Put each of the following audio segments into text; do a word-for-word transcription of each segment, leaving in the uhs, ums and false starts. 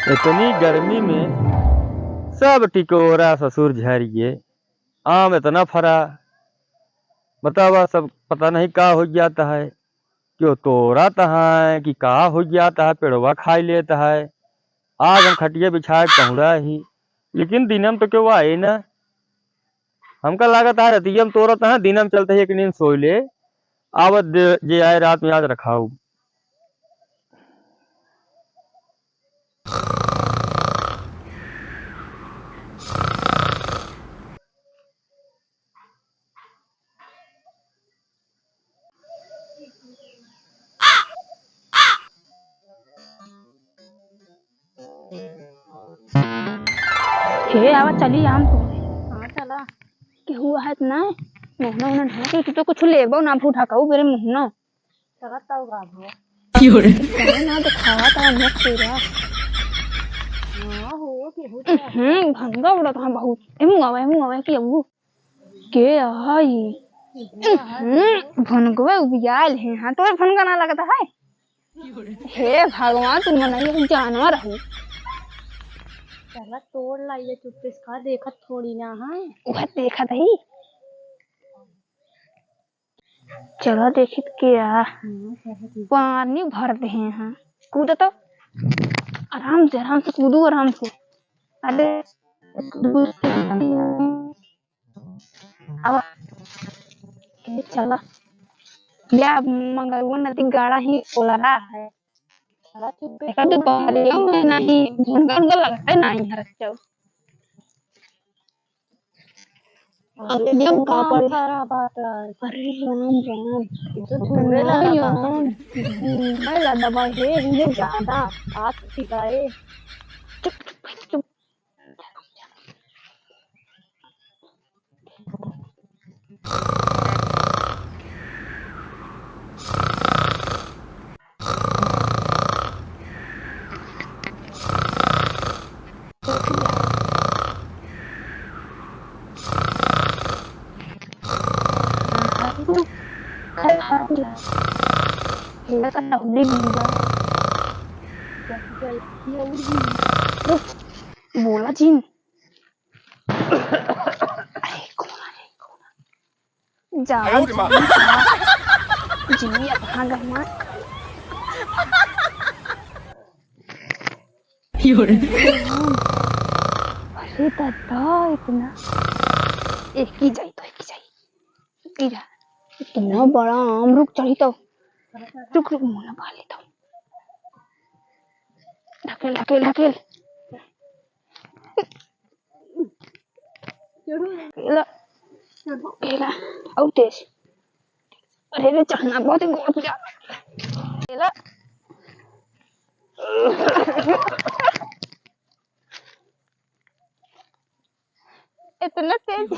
इतनी गर्मी में सब टिकोरा ससुर झरिए, आम इतना फरा, बतावा, सब पता नहीं का हो जाता है, क्यों तोरा तहाँ कि का हो जाता है, पेड़वा खाई लेता है। आज हम खटिया बिछाए कहूँड़ा ही, लेकिन दिनम तो क्यों आए ना। हमका लागत है रतिया में तोरत है, दिना में चलते ही एक नींद सोई ले। आवत दे, जे आए रात में आज रखाऊ। हे, आवा, चली आम तोड़े। हाँ, चला। केहू आहत ना, मुहना उहना ढाके, तू तो कुछ लेबो ना, भू ढाकाऊ बेरे मुहना। चला, तब गाबो। क्यों रे? कहे ना दिखावा, तब मुख तेरा। हाँ, हो, केहू तो। हम्म, भंगा उड़त हाँ बहुत। एमू आवा, एमू आवा, कि अबू। के आई? हम्म, भनगवे उबियाल है। हाँ, तोर भनगा ना लगता है। हे भगवान, तू मनई जानवर हो। चला तोड़ लाई, ये चुप्पे से खा, देखत थोड़ी ना है। उहे देखत ही। चला देखित के आ। हम्म, चला ठीक। पानी भर दे हैं। कूद तो। आराम से, आराम से कूदू, आराम से। अरे, अब, ए, चला। या मंगरुआ नदी गाड़ा ही ओलरा है। चला, चुप देखा तो बहरिया में नहीं, झुनका उनका लगता है नहीं है रच्चो। अरे, एकदम का कांपड़। खराब बात है। अरे, राम, राम। ये तो धुरे लगा राम, था। राम। मैं लगा भाई, हे, हे, ज्यादा। हाथ पिटाए। चुप, चुप, चुप। बोला जिन। अरे, कौन है, कौन है? जा, आयो रे माँ। जिन, अब कहाँ गए माँ? क्यों रे? अरे दादा, इतना। एक ही जाई तो, एक ही जाई। ई जा। इतना बड़ा आम, रुक चढ़ी तो। रुक, रुक, मुँह ना बाल लेता हूँ। ढकेल, ढकेल, ढकेल। ढकेला। ढकेला। और तेज। अरे रे, चढ़ना बहुत ही गोर जा। ढकेला। इतना तेज।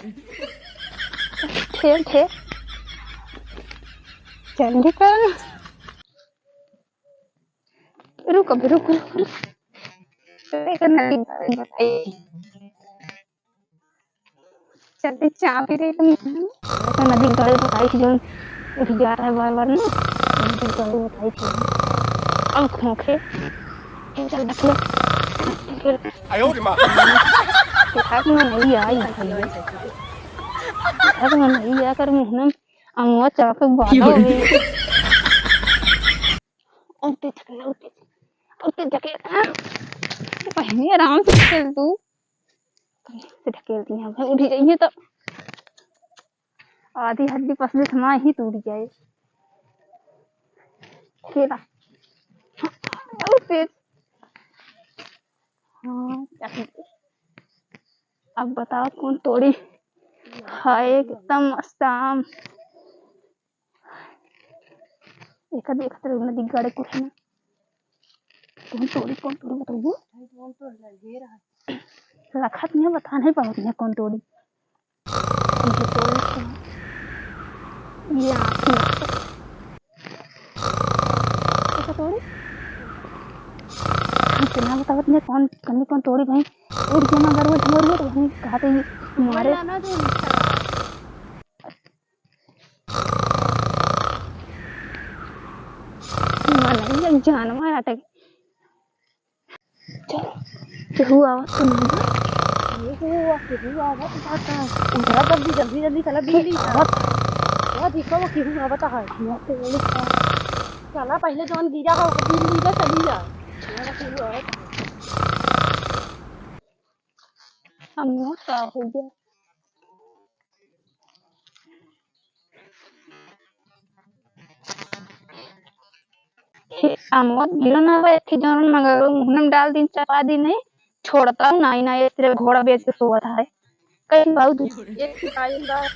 ठेल, ठेल। जल्दी कर। रुक अभी, रुक, रुक, रुक। अरे, तो नदी बताई। जल्दी चाबी दे तुम। तो नदी गड़े बताई थी, जो उठ जा रहा है बार बार ना। नदी गड़े बताई थी। अब खोखे। चल, ढक ले। आयो रे माँ। हाथ में नहीं आई। हाथ में नहीं आकर मुँह में अमुआ चढ़ के बाधा हो गई। उठते झकेला, उठते, उठते झकेला। पहले आराम से झकेल तू। से ढकेल दिया भाई, उठ जाइए तो। आधी हड्डी पसली से ना ही टूट जाए। खेला। बहुत तेज। हाँ, चल। अब बताओ कौन तोड़ी खाए एकदम मस्त आम। एका देखत रहो ना, दिख गड़े कुछ ना। कौन तोड़ी, कौन तोड़ी बताओ? लखत नहीं बता नहीं पावत नहीं कौन तोड़ी। ये तोड़ी तो, ये आँखी। एका तोड़ी। इतना बतावत नहीं कौन, कन्नी कौन तोड़ी भाई। उठ गया मगर वो झमर वो तो वहीं कहा थे मारे। मनई जब जानवर आटे। चल, तू आवत तो नहीं बा? ये तो हुआ, केहू आवत बाटा। उधरा जल्दी, जल्दी, जल्दी चला, बिल्ली का। आवत। वो देखो, वो केहू आवत है। मत बोले का। चला, पहले जौन गिरा हो, वो बिल्ली का चली जा। यहाँ केहू आवत है। हम बहुत का हो गया। हे, अमोद गिरो ना बा, एथी जौन मगर मुहन में डाल दिन, चपा दिन है, छोड़ता हूँ, नाई, नाई, तेरे घोड़ा बेच के सोवत है। कहीं बाबू तू एक ठो डालिम डाल।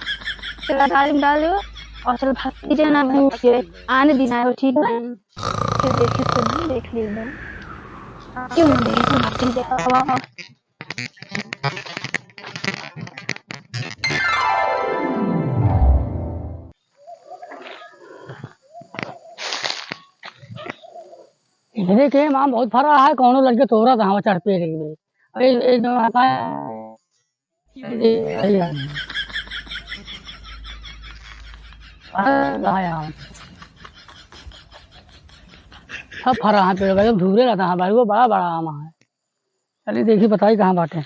चला डालिम डाल दो, और चल भाग के जाना भूख से, आने दिन आए हो, ठीक है? फिर देखे तो नहीं, देख ले एकदम। क्यों ना देखे, भाग के जाओ। इधरे के माँ बहुत फरा है, कौनो लड़के तोरा था, हवा चढ़ पे रही है। अरे, ए, जो आता है, ए, ए, ए, ए, अरे, आया। सब फरा है पेड़, एकदम धूरे रहता है भाई, वो बड़ा, बड़ा आम है। चलिए, देखी, बताई कहाँ बाटे।